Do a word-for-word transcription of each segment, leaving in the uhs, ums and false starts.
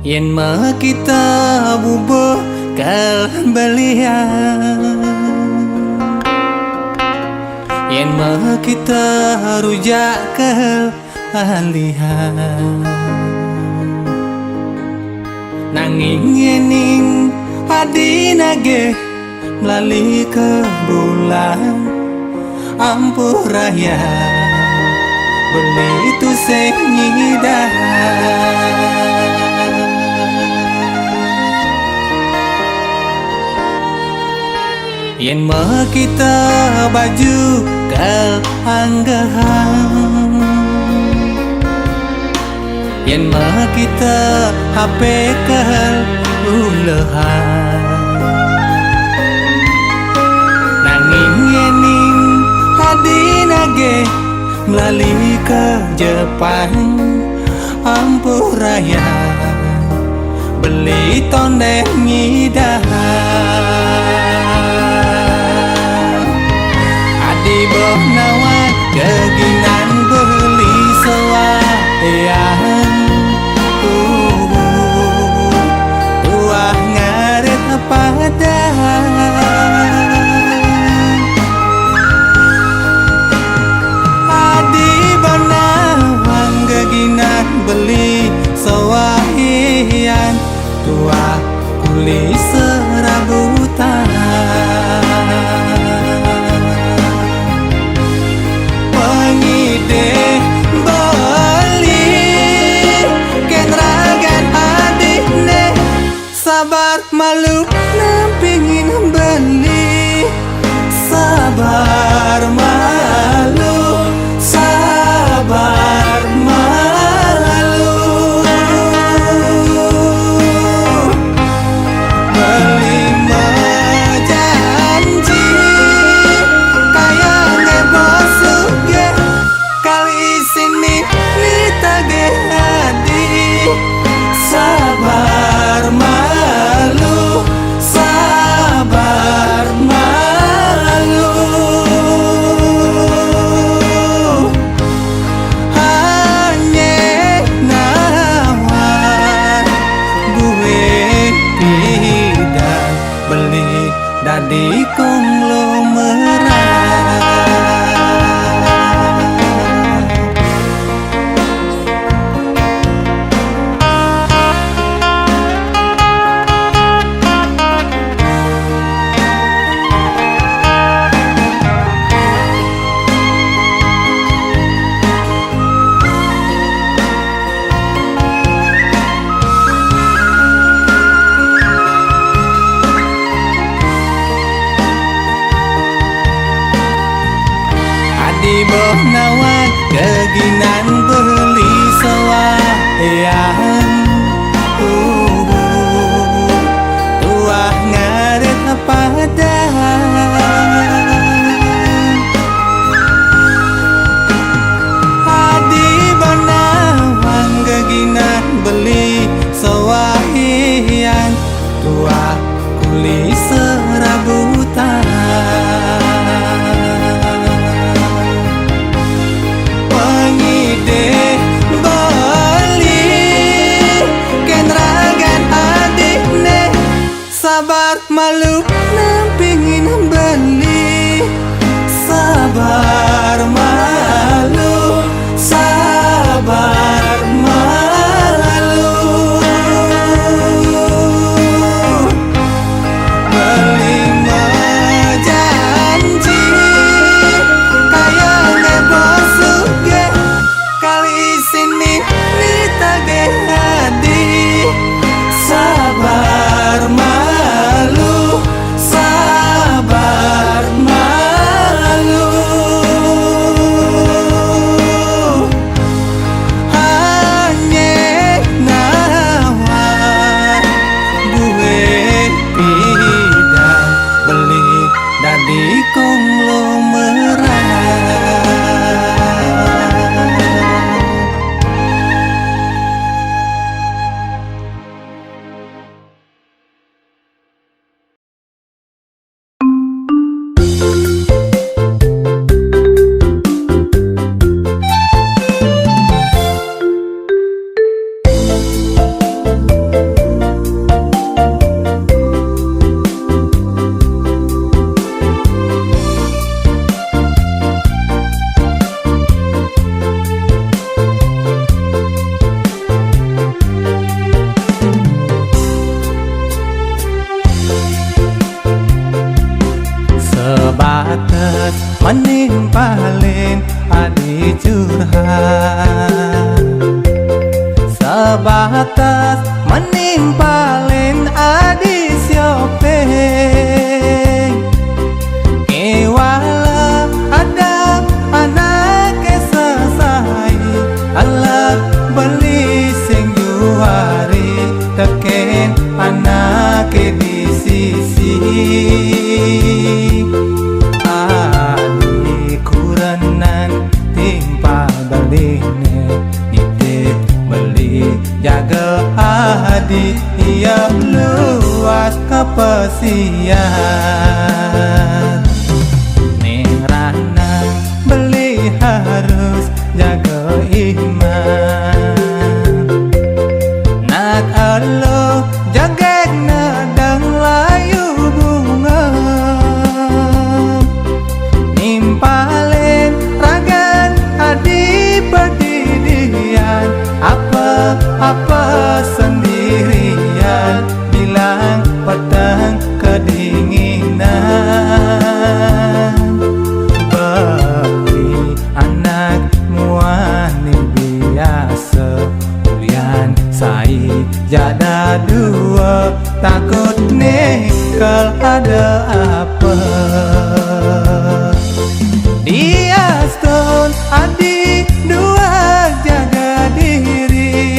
Yén mah kita bubuh kal beulian, yén mah kita rujak kal alihan. Nanging yéning adi nagéh meulali keu bulan, ampuraya beuli tuséh ngidah. Yén mah kita baju kal anggahan, yén mah kita hapé kal uleuhan. Nanging yéning adi nagéh meulali keu Jepan, ampuraya beuli tondeh ngidah. Adi boh nawat keu ginan beuli seuwah, ya. Uh, tuah ngaret padan. Adi boh nawat keu ginan beuli seuwah, ya. Tuah kuli seurabutan. Peungideh beuli keu ragan adih neh. Sabar malu, nam pingin beuli. Sabar malu, sabar malu. Beuli Pabeliné nitip beli jaga adi, ia luas kapasian. Ning ranah beli harus jaga iman. Nak elo jagek nadang layu bunga. Nimpalin ragan adi padidian, apa-apa sendirian, bilang petang kedinginan. Bagi anak muani biasa, ulian sai jada dua, takut ninggal ada apa. Diastun adi dua jaga diri,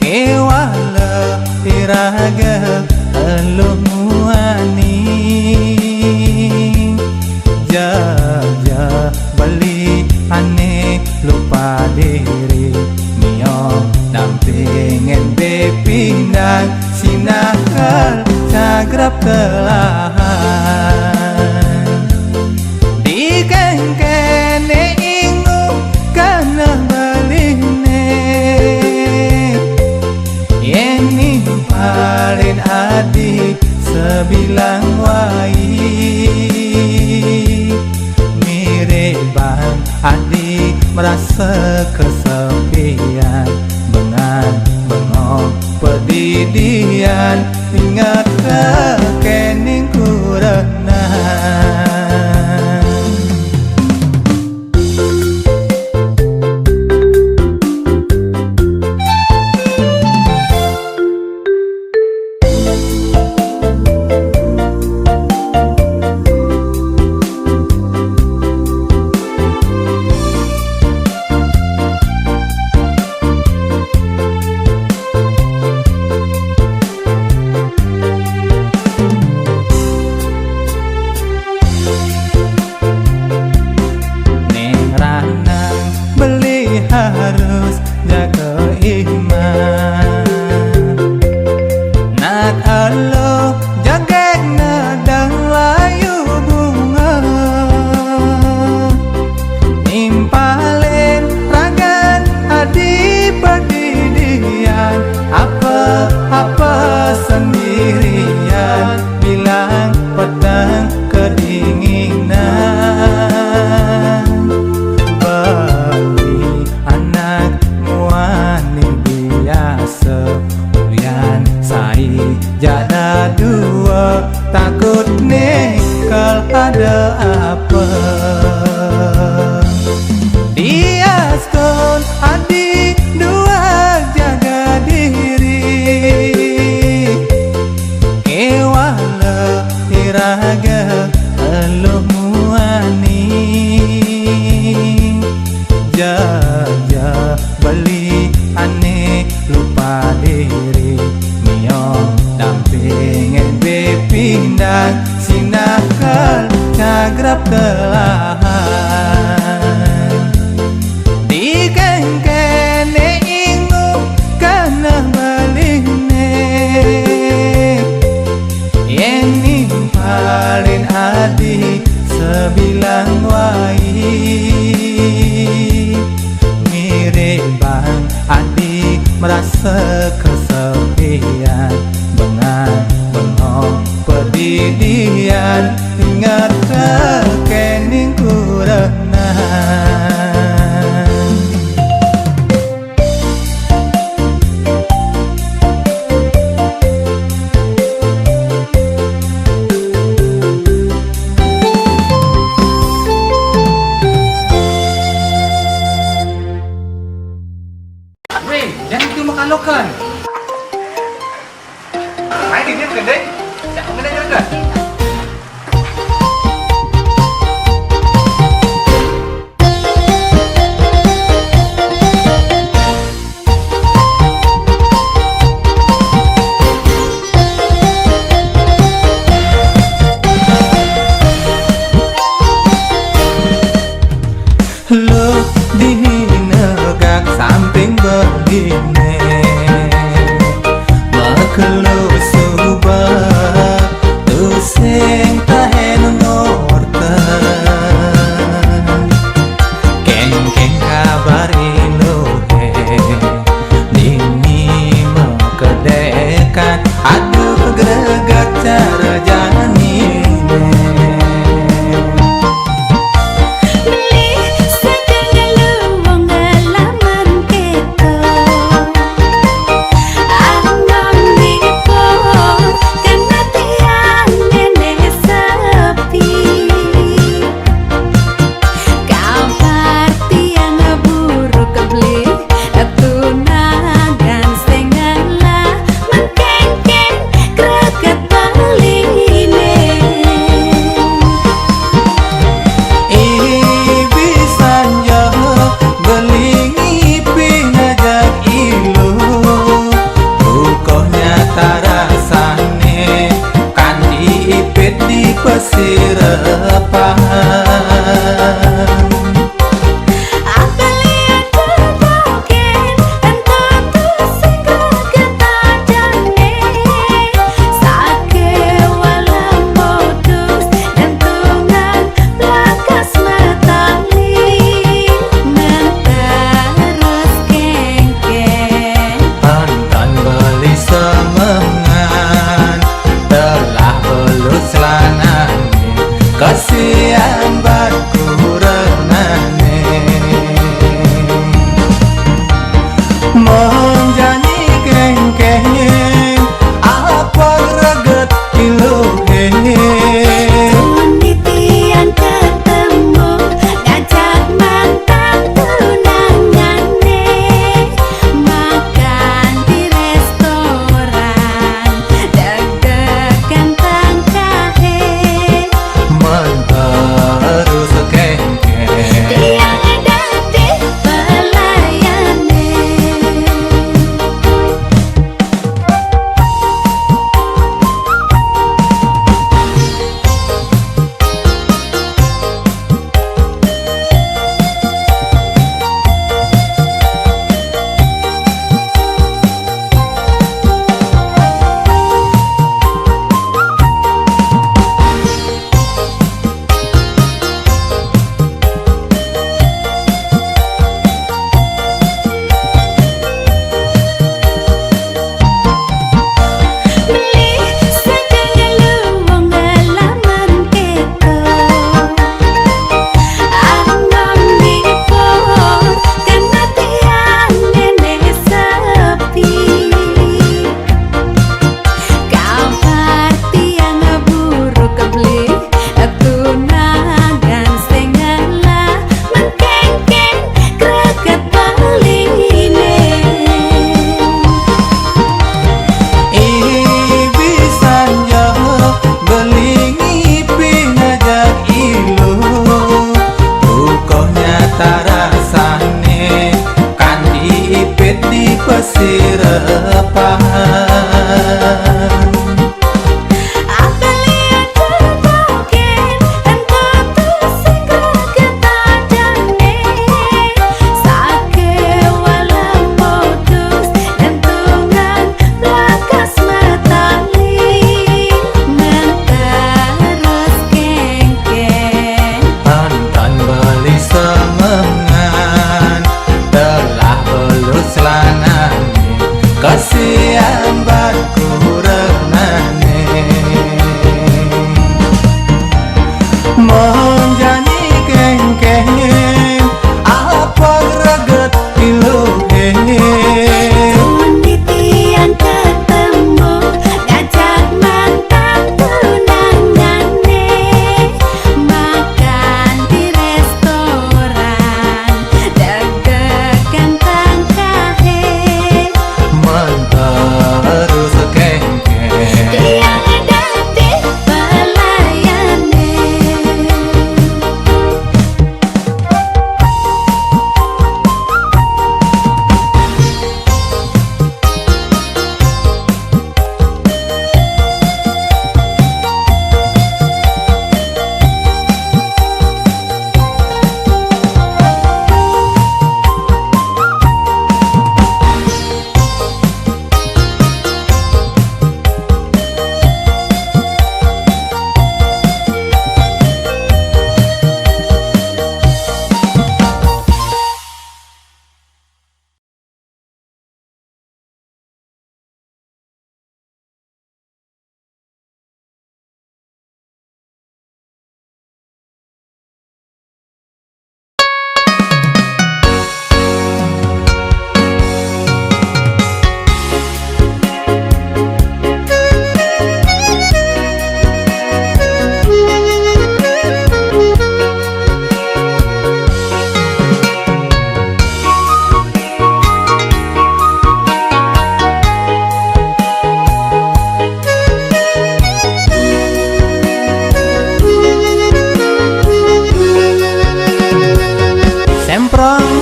kewala iraga elo muani. Jaja beli ane lupa diri, mio dampingin bepinang, sinakal cagrap telahan. Dikengkene ingu kana beline, yen nimpalin adi sebilang wai. Mirip bang adi merasa kesepian, bengan bengong pedidian, ingat kekening kurenan.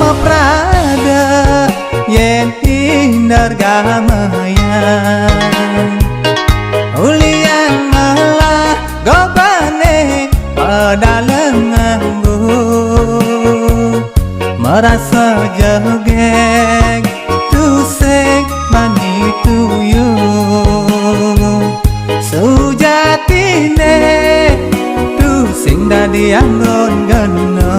Maprade yen indar gameyan, ulian melah gobane pedalem nganggo, merasa jegeg tusing mani tuyu. Sujatine tusing dadi anggon geno.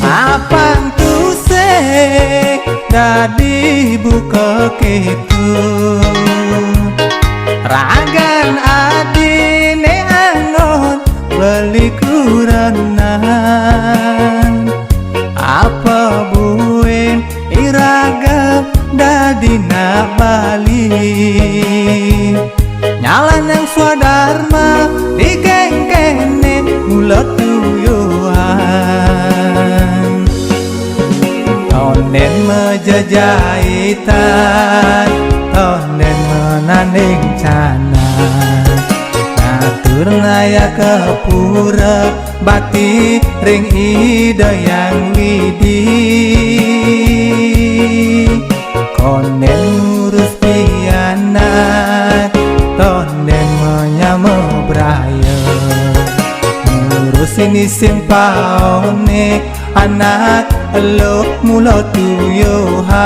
Apang tusing dadi buka ketu. Ragan adine anggon beli kurenan. Apa buin iraga dadi nak bali. Nyalanang swadarma dikengkene mula tuyuhan. Tonden majajaitan, tonden menanding canan. Ngatur naya ke pura bakti ring Ida Yang Widi. Konden ngurus pianak, tonden menyama braya. Ngurus ini simpaone anak elok mula tuyuhan.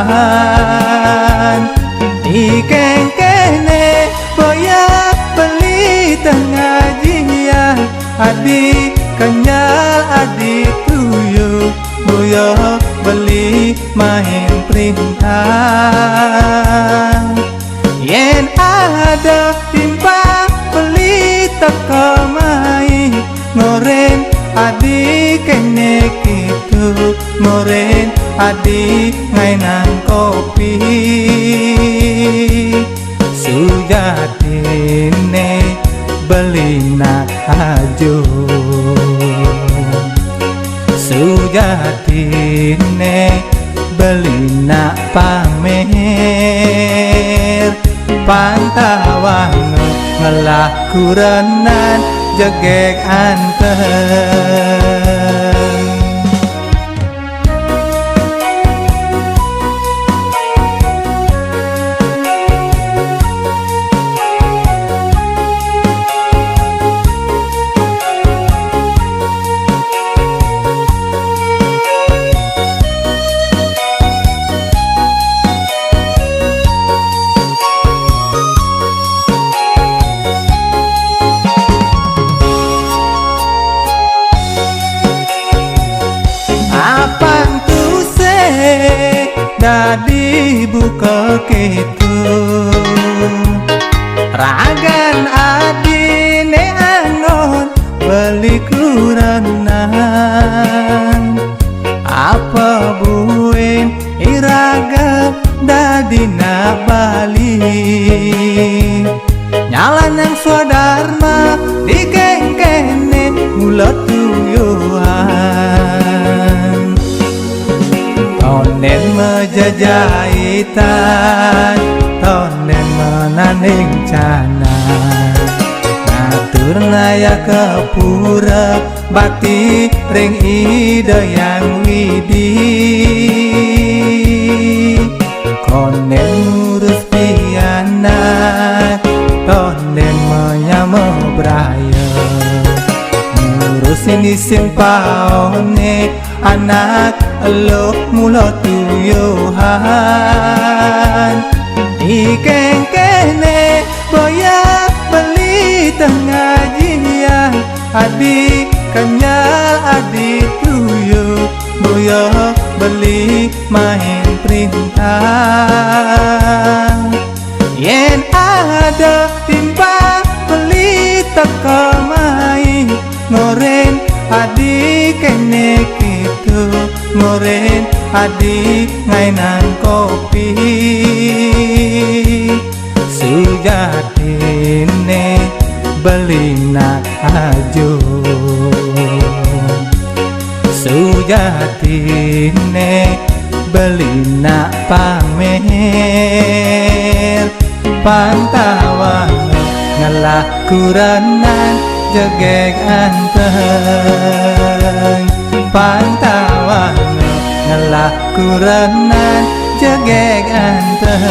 Dikengkene boya beli tengah jian, adi kenyal adi tuyu, boya beli main perintah. Yen ada timpang beli teka mai, ngoren adi kene kitu, ngoren adi ngainan kopi. Sujatine beli nak ajo. Sujatine beli nak pamer. Pantawang ngelah kurenan jegeg anteng. Apang tusing dadi buka ketu. Ragan adine anggon beli kurenan. Apa buin iraga dadi nak bali. Nyalanang swadarma dikengkene mula tuyuhan. Tonden majajaitan, tonden menanding canan. Ngatur naya ke pura bakti ring Ida Yang Widi. Konden ngurus pianak, tonden menyama braya. Ngurus ini simpaone anak elok mula tuyuhan. Dikengkene boya beli tengah jian, adi kenyal adi tuyu, boya beli main perintah. Yen ada timpang beli teka mai, ngoren adi kene kitu, ngoren adi ngainan kopi. Sujatine beli nak ajo. Sujatine beli nak pamer. Pantawang ngelah kurenan jegeg anteng. Pantawang Turunan jegég anteng.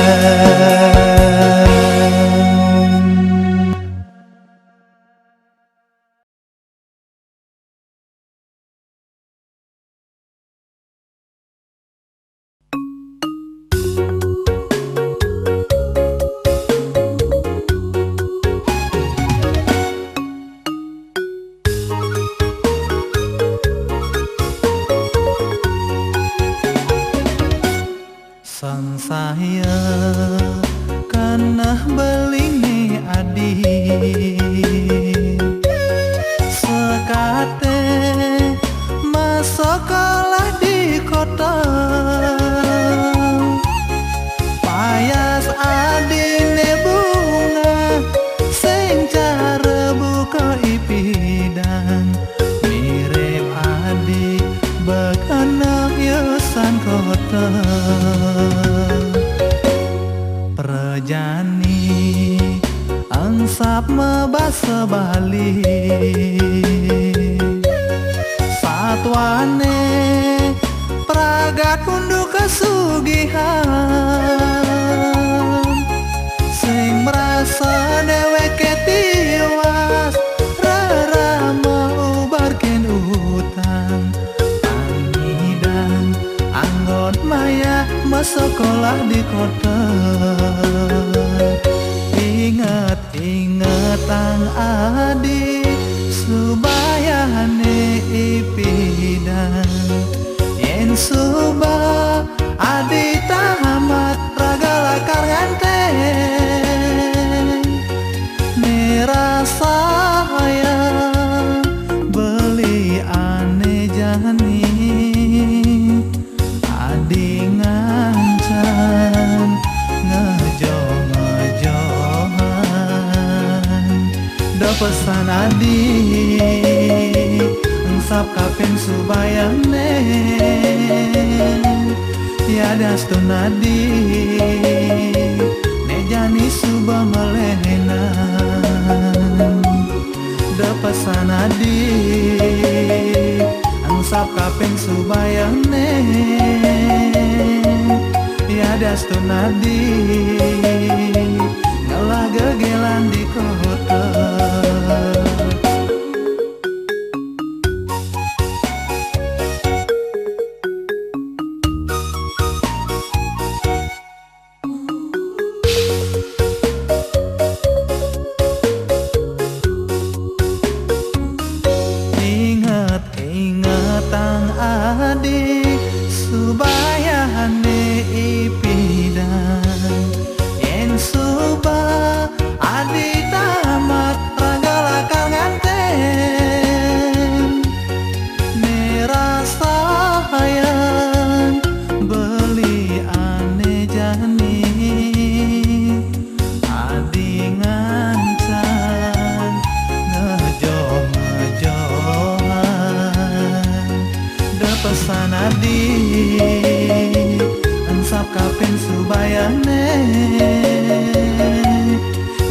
Sangsaya kanah beling ne adi. Sekate masokolah di kota. Payas adine bunga, sing cara buka ipidan. Mirip adi bek anak yosan kota. Prajani angsap mabasa Bali. Satwane pragat unduk kasugihan. Sing merasa deweke tiwas, rarama ubarken utang. Pangidang anggon maya masokolah di kota. Inget, inget ang adi, subayane ipidan. Yen suba adi tamat, raga lakar nganteng. Ne rasa hayang beli ane jani. Adi ngancan ngejoh-ngejohan. Da pesan adi, engsap kapin subayane. Ya dastun adi, ne jani suba melehenan. Da pesan adi, engsap kapin subayane. Ya dastun adi, ngelah gegelan di kota. Inget, inget ang adi, subayane ipidan. Yen suba adi tamat, raga lakar nganteng. Ne rasa hayang beli ane jani. Adi ngancan ngejoh-ngejohan. Da pesan adi, engsap kapin subayane.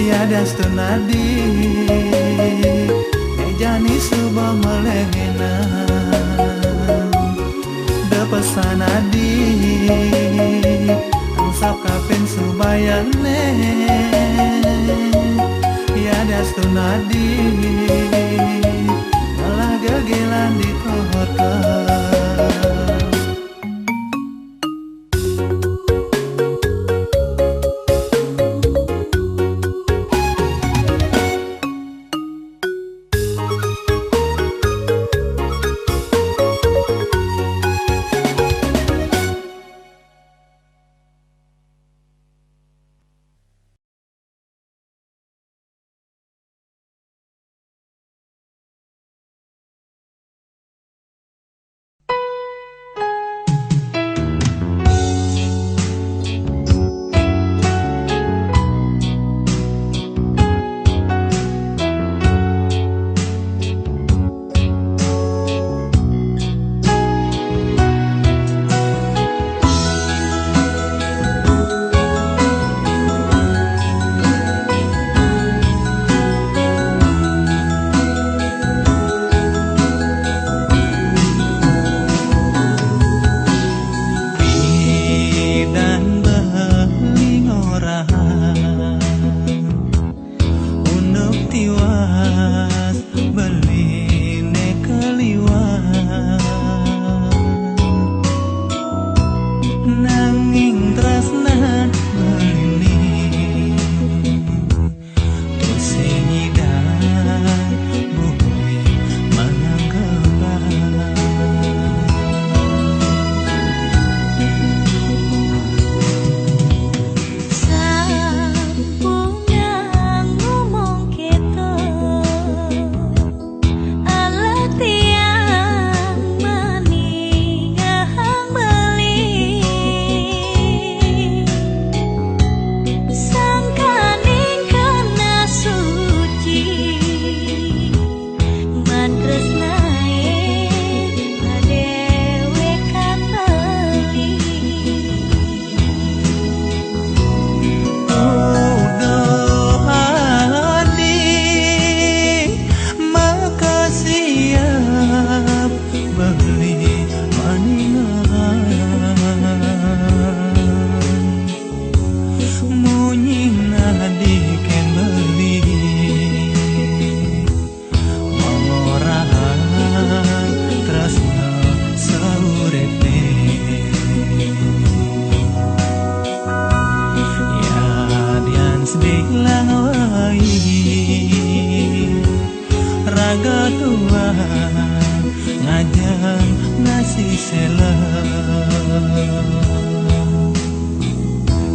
Ya dastun adi, ne jani suba melehenan. Da pesan adi, engsap kapin subayane. Ya dastun adi, ngelah gegelan di kota.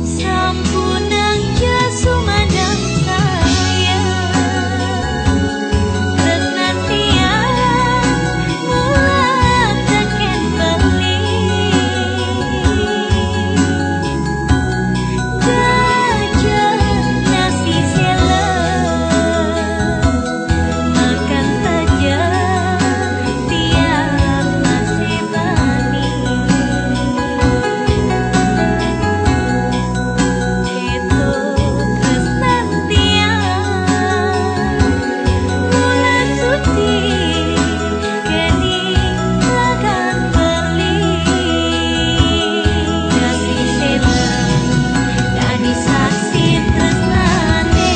Sampunang ja sumandang saya, tresnan tiang mula teken beli. Jajan nasi sela, makan saja tiang masih bani. Itu tresnan tiang mula suci, keni lagan beli. Kasih sela dadi saksi tresnane.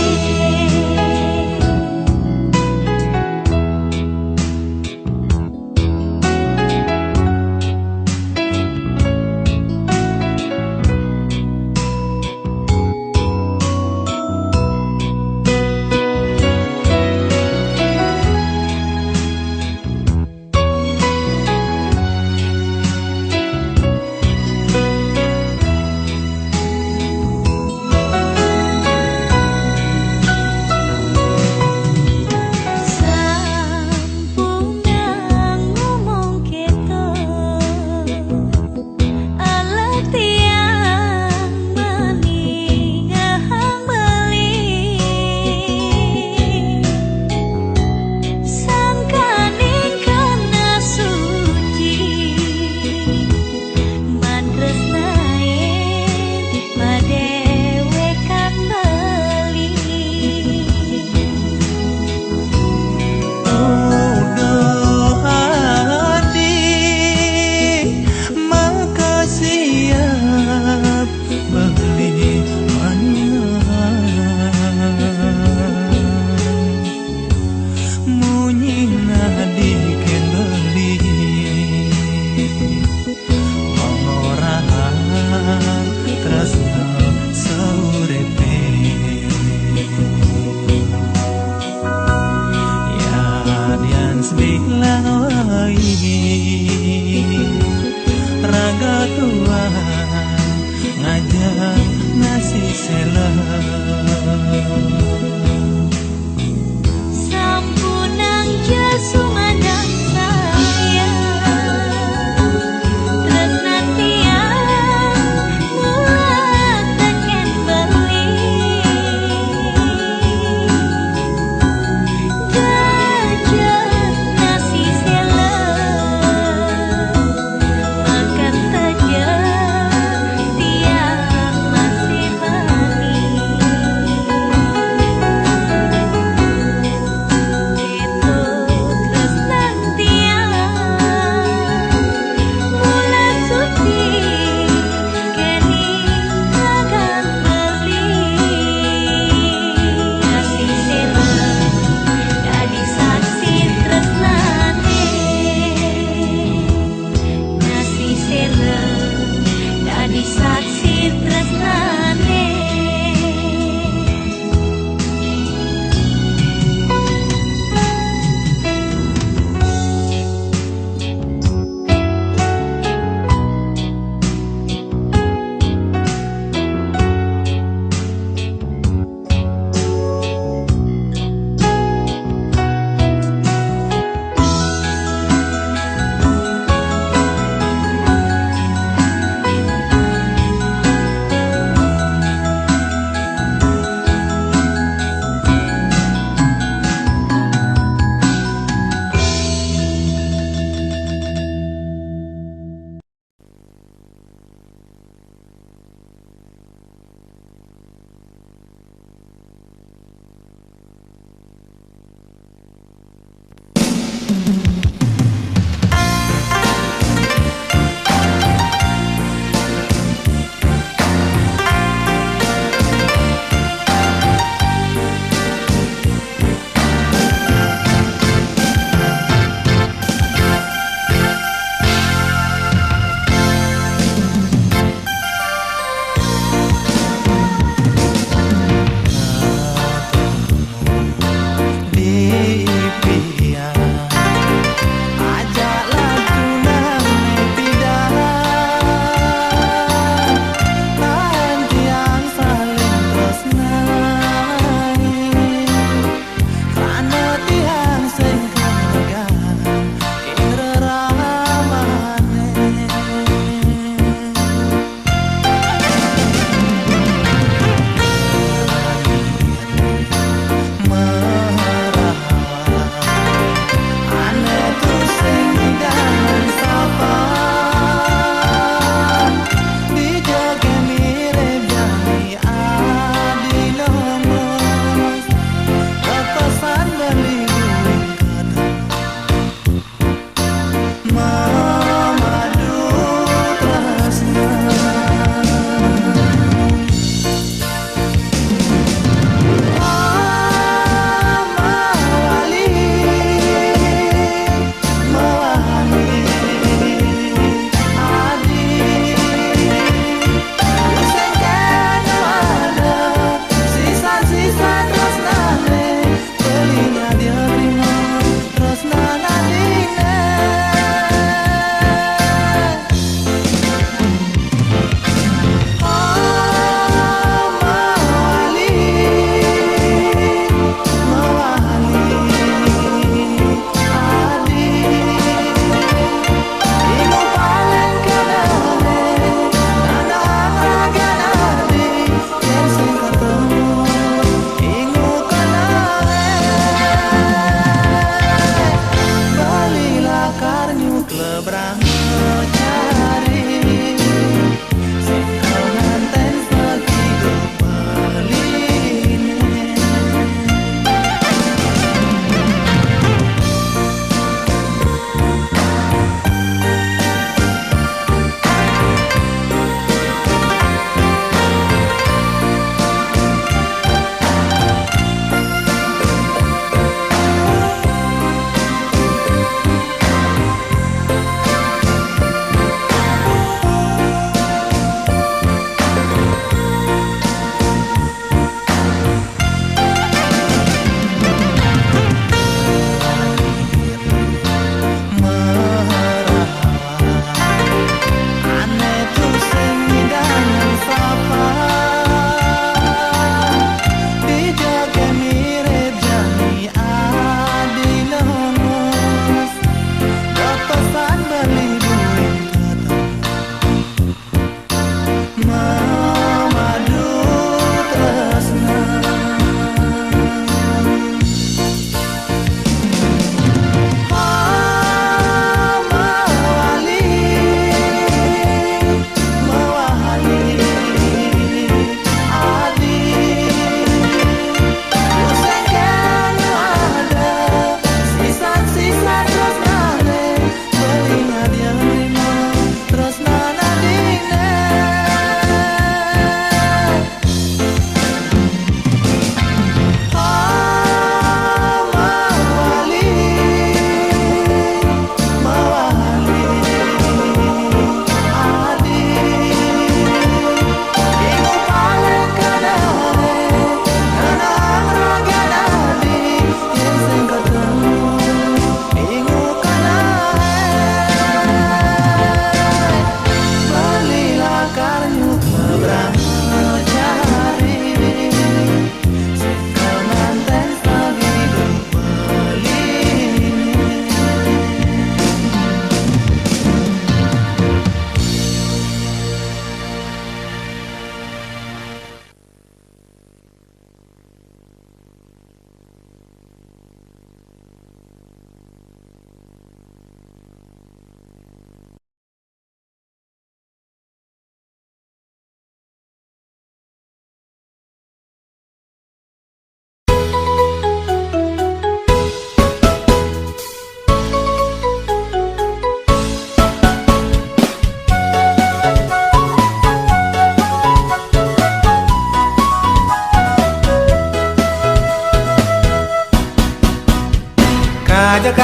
Sampunang ngomong keto, ala tiang maningahang beli. Sangkaning kana suci, matresnae padewekan beli. Uduh ati makasiap beli mangan. Munyi nadi ken beli, pangorahang tresna saurepe. Yadian sebilang wai, raga tuang ngajak nasi sela. Sampunang ja sumandang saya, tresnan tiang mula teken beli. Jajan nasi sela, makan saja tiang masih bani.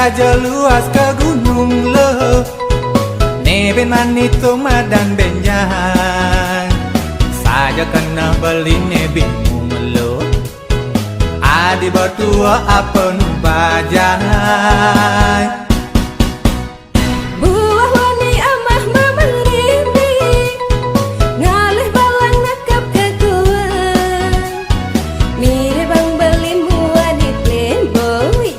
Aja luas ke gunung lo, ne ben mani tu madan benjang. Saja kena beli ne bingung lo, adi batua apa nu bajang. Buah wani amah memerinding, ngalih balang nakap ke kuang. Mirip bang beli muani playboy,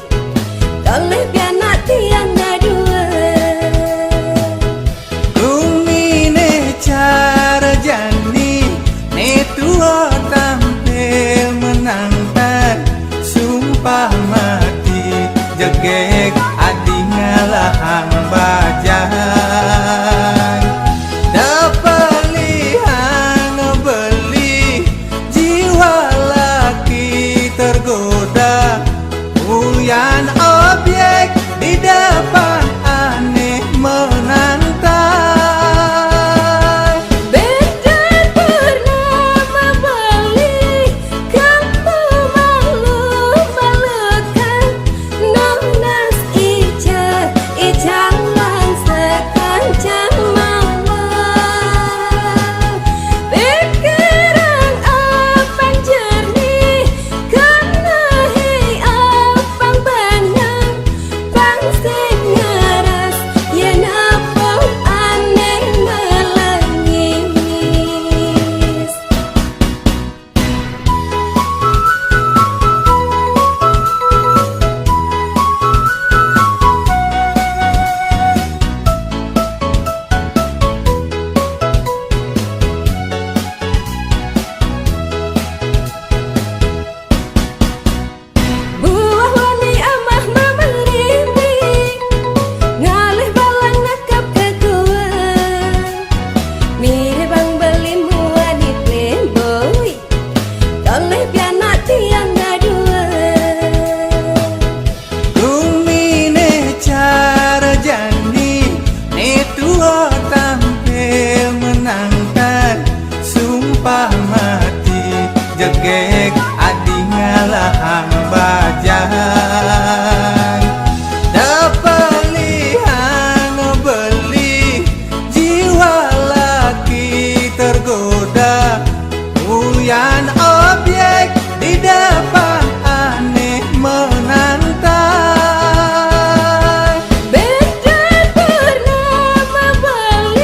kalih pianak tiang nadua. Gumi ne cara jani, ne tua tampil menangtan. Sumpah mati jegek adi ngalahang bajang. Dapalihang beli jiwa laki tergoda. Uyan objek di depan aneh menantai. Bendar bernama beli, kampung malu malukan. Nunas ica, ica langsakan cang mawa. Pikiran apan jernih, kanahi apang banang, pang sing ngaras, yen apang aneh melengis. Buah wani amah memerinding, ngalih balang nakap ke kuang. Mirip bang beli muani playboy, kalih pianak tiang nadua. Gumi ne cara jani, ne tua tampil menangkan. Sumpah mati jegek adi ngalahang bajang. Dapalihang beli jiwa laki tergoda. Uyan objek di depan aneh menantai. Bendar bernama beli,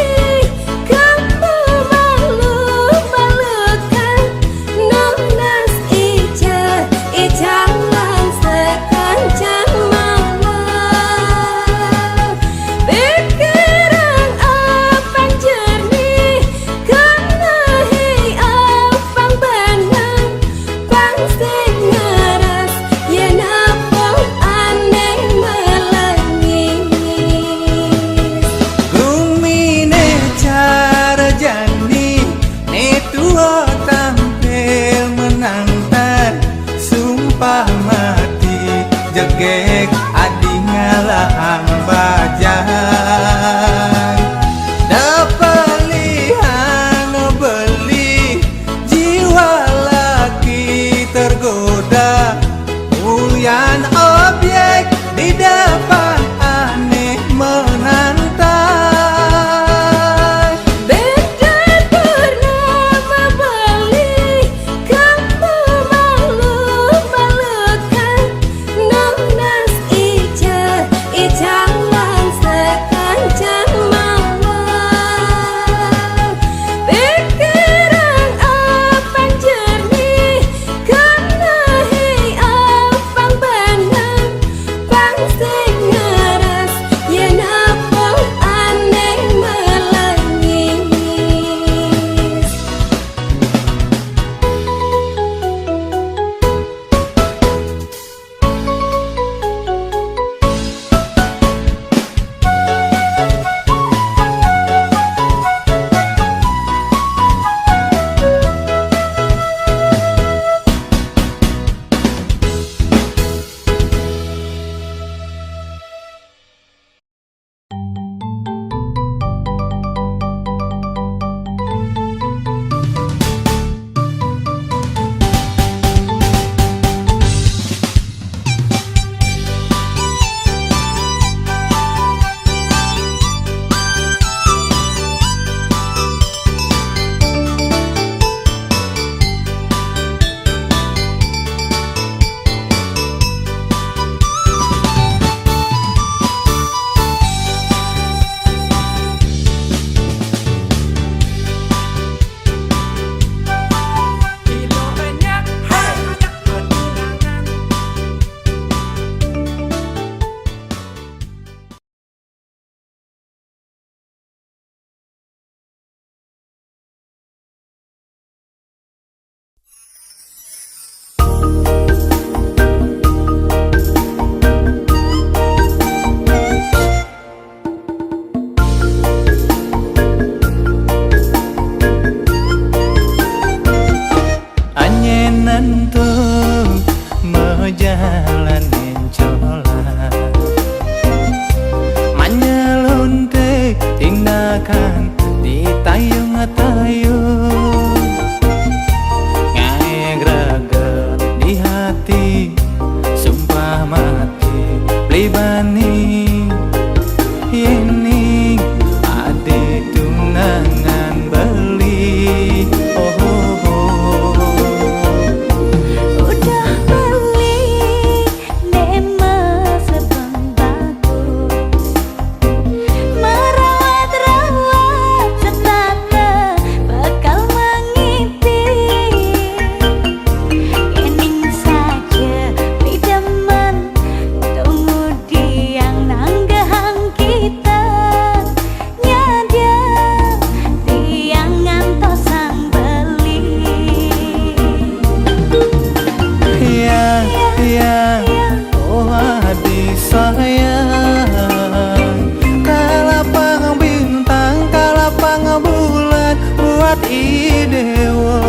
Idewa.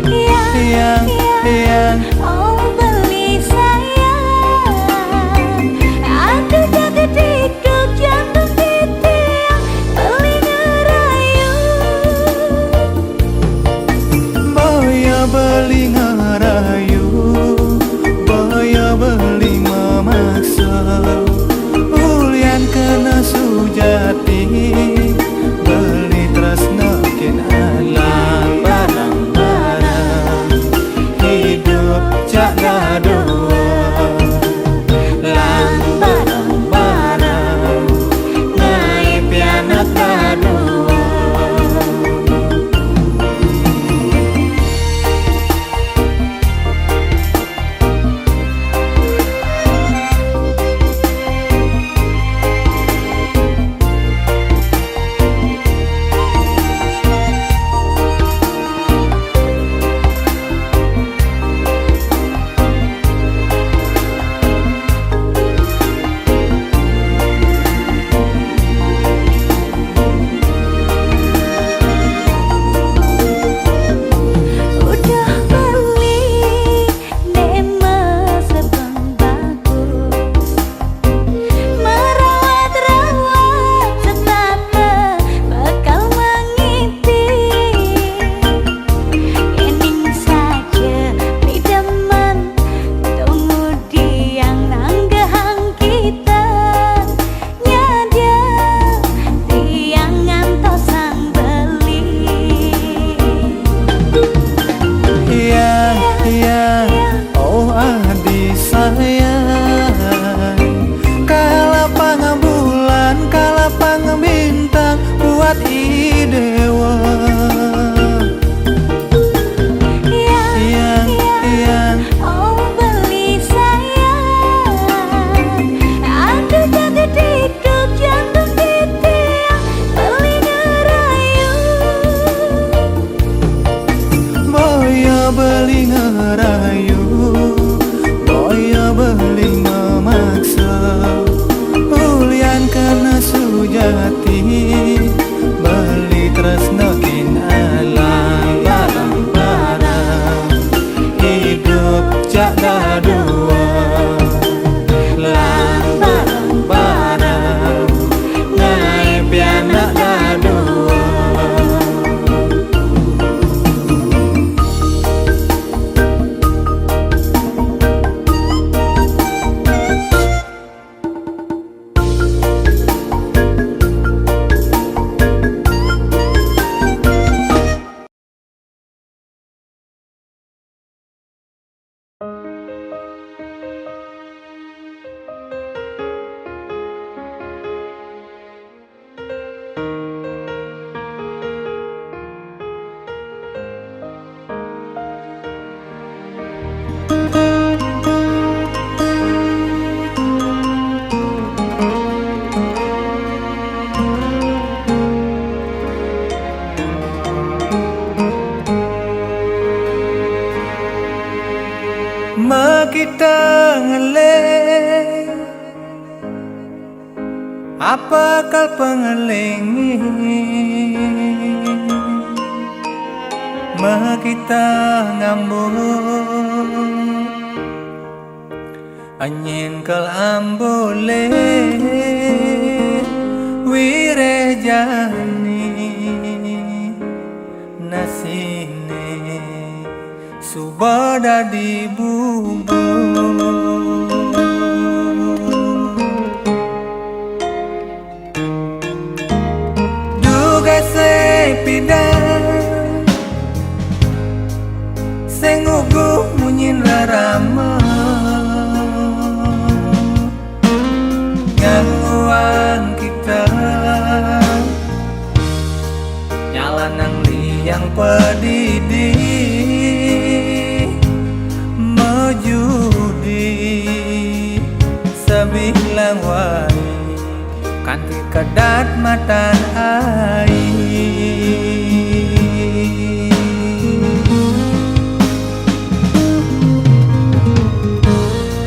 Yang, yang, yang. Oh, beli sayang. Aduh, jaga dikduk jantung titiang. Beli ngerayu. Boya beli ngerayu, boya beli memaksa. Ulian kena sujati, beli tresno kin alang barang-barang. Hidup cak dadua, lang barang-barang. Ngai pianak dadua. Udah beli nema sebeng bagus. Merawat-rawat setata bakal mengipi. Ening saja pideman tunggu diang nanggehang kita. Nyadar tiang ngantos sang beli. Yang, yang, oh adi sayang. Kalapang bulan, kalapang bintang, buat idewa. Yang, yang, yang, oh beli sayang. Aduh, jaga dikduk jantung titiang. Beli ngerayu. Boya beli ngerayu, boya beli memaksa. Ulian kena sujati, beli tresno kin alang barang-barang. Hidup cak dadua, lang barang-barang. Ngai pianak dadua. Mekita ngeleng, apa kal pengelingi? Mekita ngambung, anyin kal ambule, wireh jani nasine. Suba dadi bubur. Dugasé pidang sing uguh munyin rerama. Nganguang kita nyalanang liang padidi, majudi sabilang wai kanti kedat matan ai.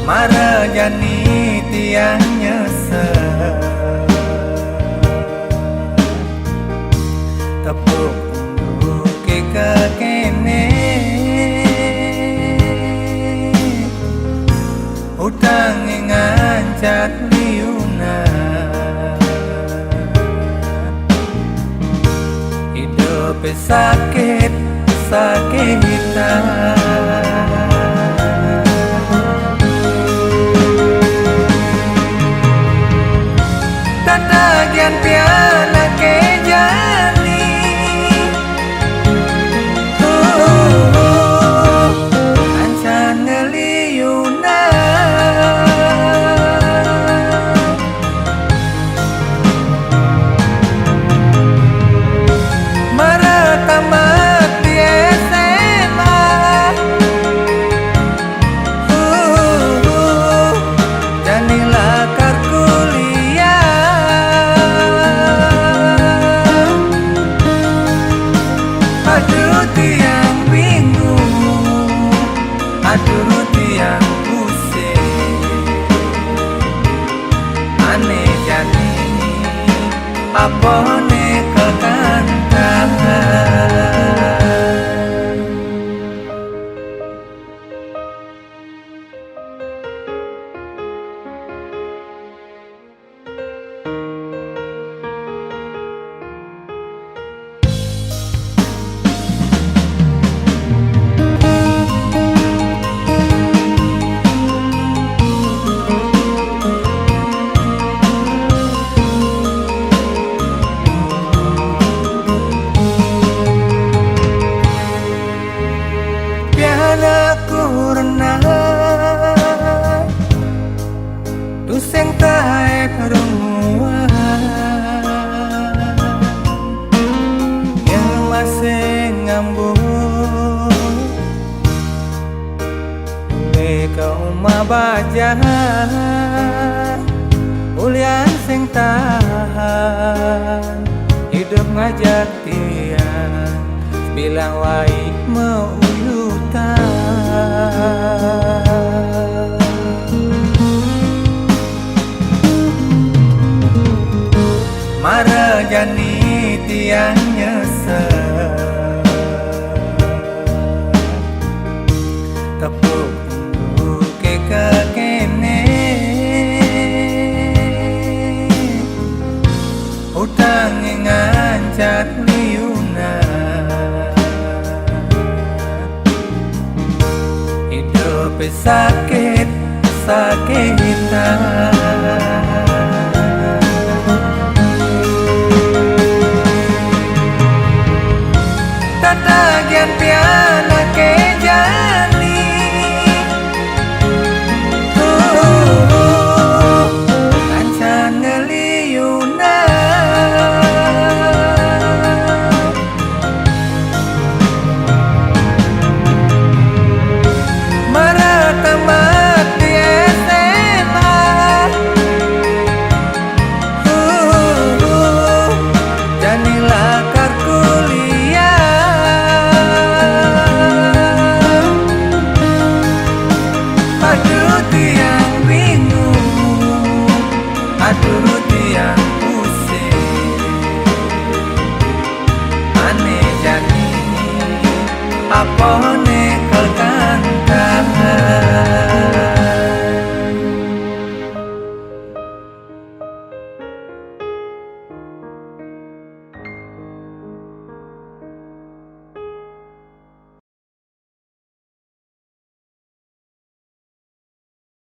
Mara jani tiang nyesel. Sakit, sakitan. Tatagian pian ake jani. Uh, uh, ancan ngeliuna. Mara tamat di S M A. Uh, uh, jani lakar kuliah. Aduh tiang bingung, aduh tiang pusing. Ane jani, apa ne kekantan. Pian aku renang, tusing taek runguan. Nyang masih ngambuh, ulih ka uma bajang, ulian sing tahan, idup ngajak tiang, bilang wai meuyutan. Mara jani tiang nyesel, tepuk ke kekene. Utang ngancak liunan. Idup sakit, sakitan.